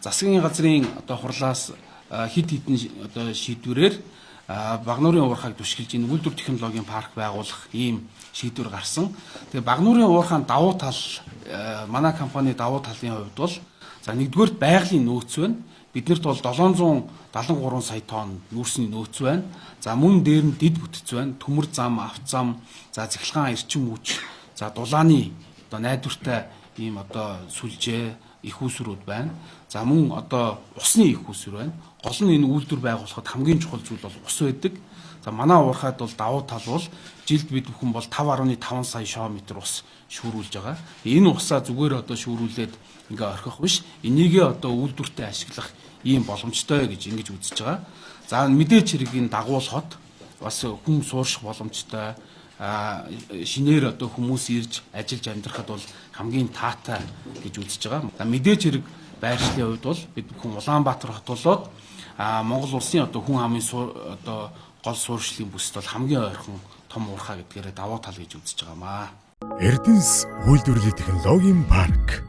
Засгийн газрын одоо хурлаас хэд хэдэн одоо шийдвэрээр Багануурын уурхайг түшгэлж энэ үйлдвэр технологийн парк байгуулах ийм шийдвэр гарсан. Тэгээ Багануурын уурхайн давуу тал, манай компани давуу талын хувьд бол за нэгдүгээрт байгалийн нөөц байна. Биднэрт бол 773 сая тонн нүүрсний нөөц байна. За мөн дээр нь дэд бүтэц байна. Төмөр зам, авто зам, за цахилгаан эрчим хүч, за дулааны одоо найдвартай ийм одоо сүлжээ их үүсвэрүүд байна. За мөн одоо усны их үүсвэр байна. Гол нь энэ үйлдвэр байгуулахад хамгийн чухал зүйл бол ус байдаг. За манай уурхайд бол давуу тал бол жилд бид бүхэн бол 5.5 сая шометр ус шүүрүүлж байгаа. Энэ усаа зүгээр одоо шүүрүүлээд ингээ орхих биш. Энийгээ одоо үйлдвэртээ ашиглах ийм боломжтой гэж ингэж үзэж байгаа. За мэдээж хэрэг энэ дагуул хот бас хүн суурших боломжтой, шинээр одоо хүмүүс ирж ажиллаж амьдрахад бол хамгийн таатай гэж үзэж байгаа. За мэдээж хэрэг байршлын хувьд бол бид бүхэн Улаанбаатар хот болоод Монгол улсын одоо хүн амын одоо гол суурьшлын бүсэд бол хамгийн ойрхон том уурхай гэдгээрээ давуу тал гэж үзэж байгаамаа. Эрдэнэс үйлдвэрлэлийн технологийн парк.